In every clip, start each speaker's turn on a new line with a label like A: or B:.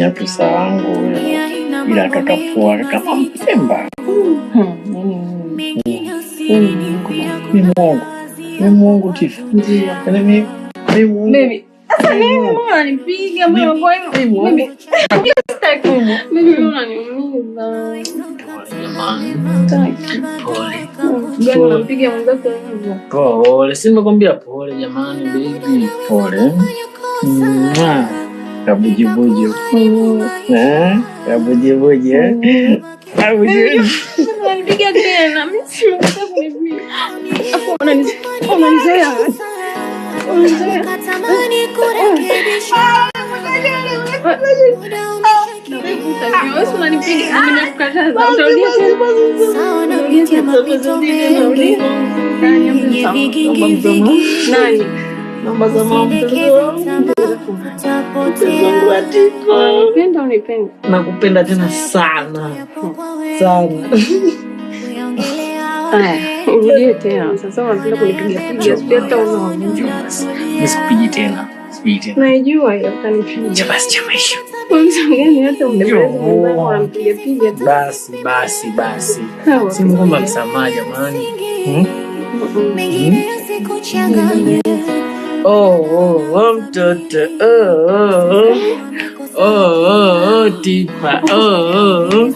A: Mnyakyusa wangu huyo, ila kakafua kama Mpemba.
B: Yaani
A: Mi muongo, mi muongo Tifu.
B: Ndio.
A: Yaani mi muongo.
B: Baby, sasa nini mbona unanipiga? Mbona unakuwa hivyo? Baby, sitaki. Baby, mbona unaniumiza?
A: Jamani,
B: Sitaki.
A: pole.
B: Gani unampiga mwenzako hivyo?
A: Pole, si nimekwambia pole jamani baby, pole. Mwah. Kabujibuji. Eh? Kabujibuji eh? Kabujibuji.
B: Unanipiga tena. Mimi siwezi kunipiga. Afu unanizoea. Unanizoea.
C: Ukatamani kurekebisha muda umeshakimbia.
B: Wewe unanipiga, nimekukataza. Utarudia tena.
C: Sawa napitia mapito mengi yenye vigingi vingi.
B: Nani?
A: Naomba samahani mpenzi
C: Usidekeze
A: wangu.
C: tamaa,
A: Mpenzi wangu
C: utapotea.
A: Atifa.
B: Unanipenda unipenda?
A: Nakupenda tena sana. Sana.
B: Aya, urudie tena. Sasa unapenda kunipiga piga, sijui hata unaona.
A: Njoo basi. Mimi sikupigi tena. Sikupigi tena.
B: Naijua hiyo utanipiga.
A: Njoo basi cha maisha.
B: Wewe mtu gani hata umbembeleze mwenzako unampiga piga tu.
A: Basi basi basi.
B: Sawa.
A: Si mgomba msamaha jamani. Hmm?
C: Mengine yasikuchanganye.
A: Oh, oh, oh, mtoto. Oh, oh, oh. Oh, oh, oh, Tifa. Oh, oh, oh.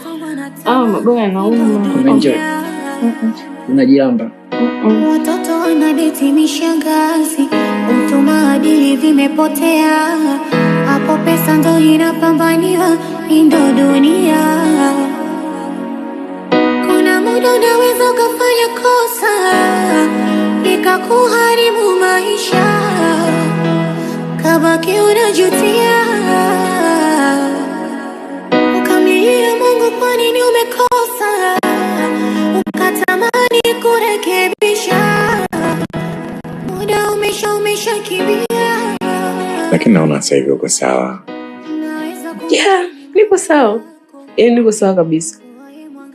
B: Ah, magongo yanauma.
A: Umeenjoy? Unajilamba.
C: Watoto wanadeti mishangazi, utu maadili vimepotea. Hapo pesa ndo inapambaniwa, hii ndo dunia. Kuna muda unaweza ukafanya kosa likakuharibu maisha, kabaki unajutia, ukamlilia Mungu, kwa nini umekosa, ukatamani kurekebisha, muda umeshakimbia.
D: Lakini naona sasa hivi uko sawa.
B: Yeah, niko sawa. Yaani niko sawa kabisa.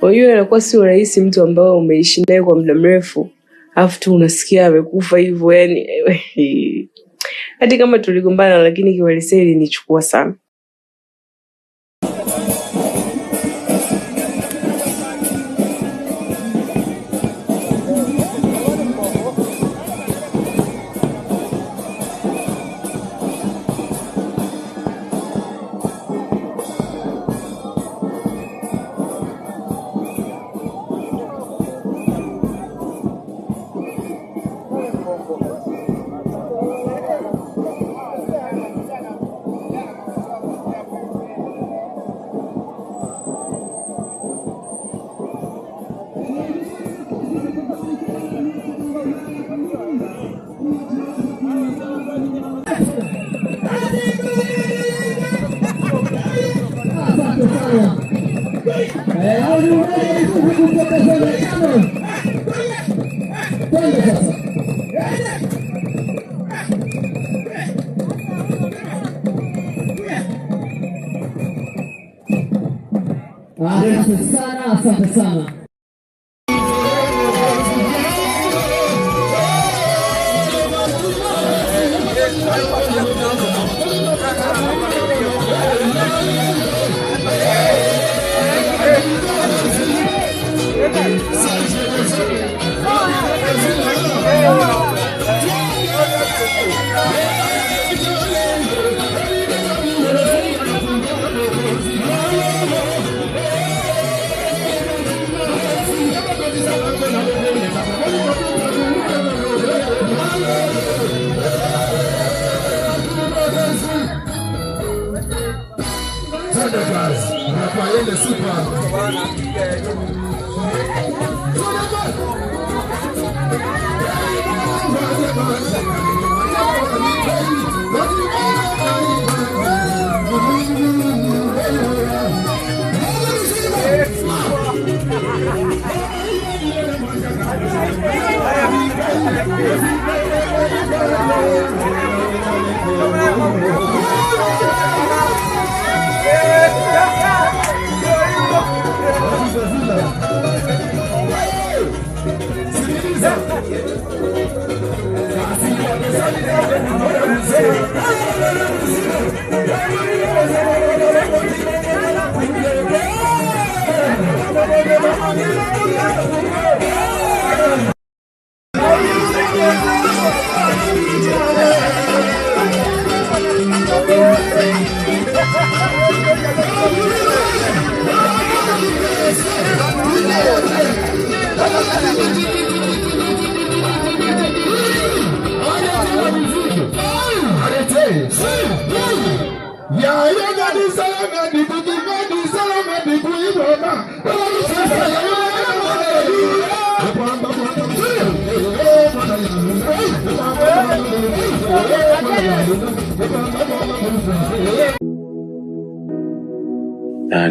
B: Unajua inakuwa sio rahisi mtu ambao umeishi naye kwa muda mrefu alafu tu unasikia amekufa hivyo yani hata kama tuligombana lakini kiuhalisia ilinichukua sana.
E: Asante sana, asante sana.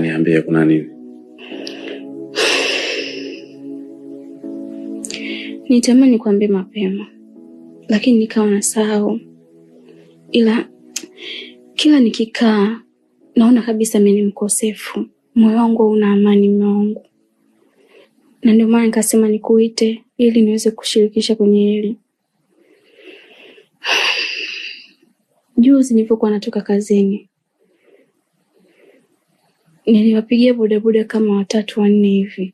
D: Niambie kuna nini?
F: Nitamani kuambia mapema, lakini nikawa nasahau. Ila kila nikikaa naona kabisa mimi ni mkosefu. Moyo wangu hauna amani, mume wangu. Na ndio maana nikasema nikuite ili niweze kushirikisha kwenye hili. Juzi nilipokuwa natoka kazini, niliwapigia bodaboda kama 3 4 hivi.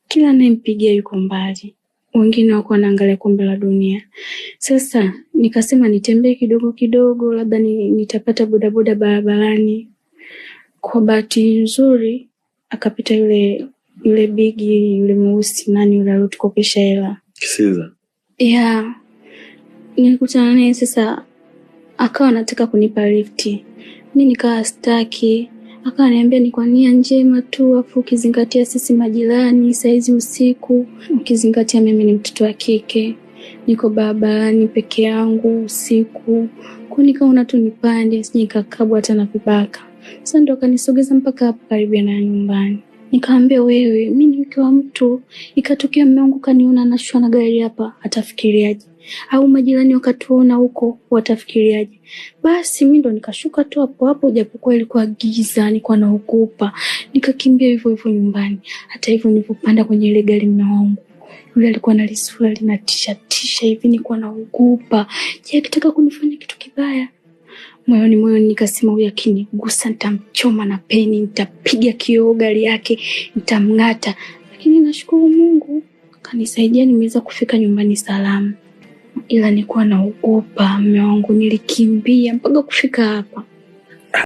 F: Kila anayempigia yuko mbali. Wengine wako wanaangalia kombe la dunia. Sasa nikasema nitembee kidogo kidogo, labda nitapata bodaboda barabarani. Kwa bahati nzuri akapita yule bigi, yule mweusi, nani yule aliyotukopesha hela.
D: Kisiza.
F: Yeah. Nilikutana naye sasa, akawa anataka kunipa lifti. Mimi nikawa sitaki. Akawa ananiambia ni kwa nia njema tu, afu ukizingatia sisi majirani saizi usiku, ukizingatia mimi ni mtoto wa kike, niko barabarani peke yangu usiku, kwa nikaona tu nipande, sije nikakabwa hata na vibaka. Sasa ndo akanisogeza mpaka hapo karibu na nyumbani. Nikamwambia wewe, mimi ni mke wa mtu, ikatokea mume wangu kaniona anashuka na gari hapa, atafikiriaje? Au majirani wakatuona huko, watafikiriaje? Basi mimi ndo nikashuka tu hapo hapo, japokuwa ilikuwa giza, nilikuwa naogopa. Nikakimbia hivyo hivyo nyumbani. Hata hivyo nilipopanda kwenye ile gari, mume wangu yule alikuwa na lisura linatisha tisha hivi, nilikuwa naogopa. Je, akitaka kunifanya kitu kibaya? Moyoni moyoni nikasema huyu akinigusa nitamchoma na peni, nitapiga kioo gari yake, nitamng'ata. Lakini nashukuru Mungu kanisaidia, nimeweza kufika nyumbani salama. Ila nilikuwa naogopa mume wangu, nilikimbia mpaka kufika hapa.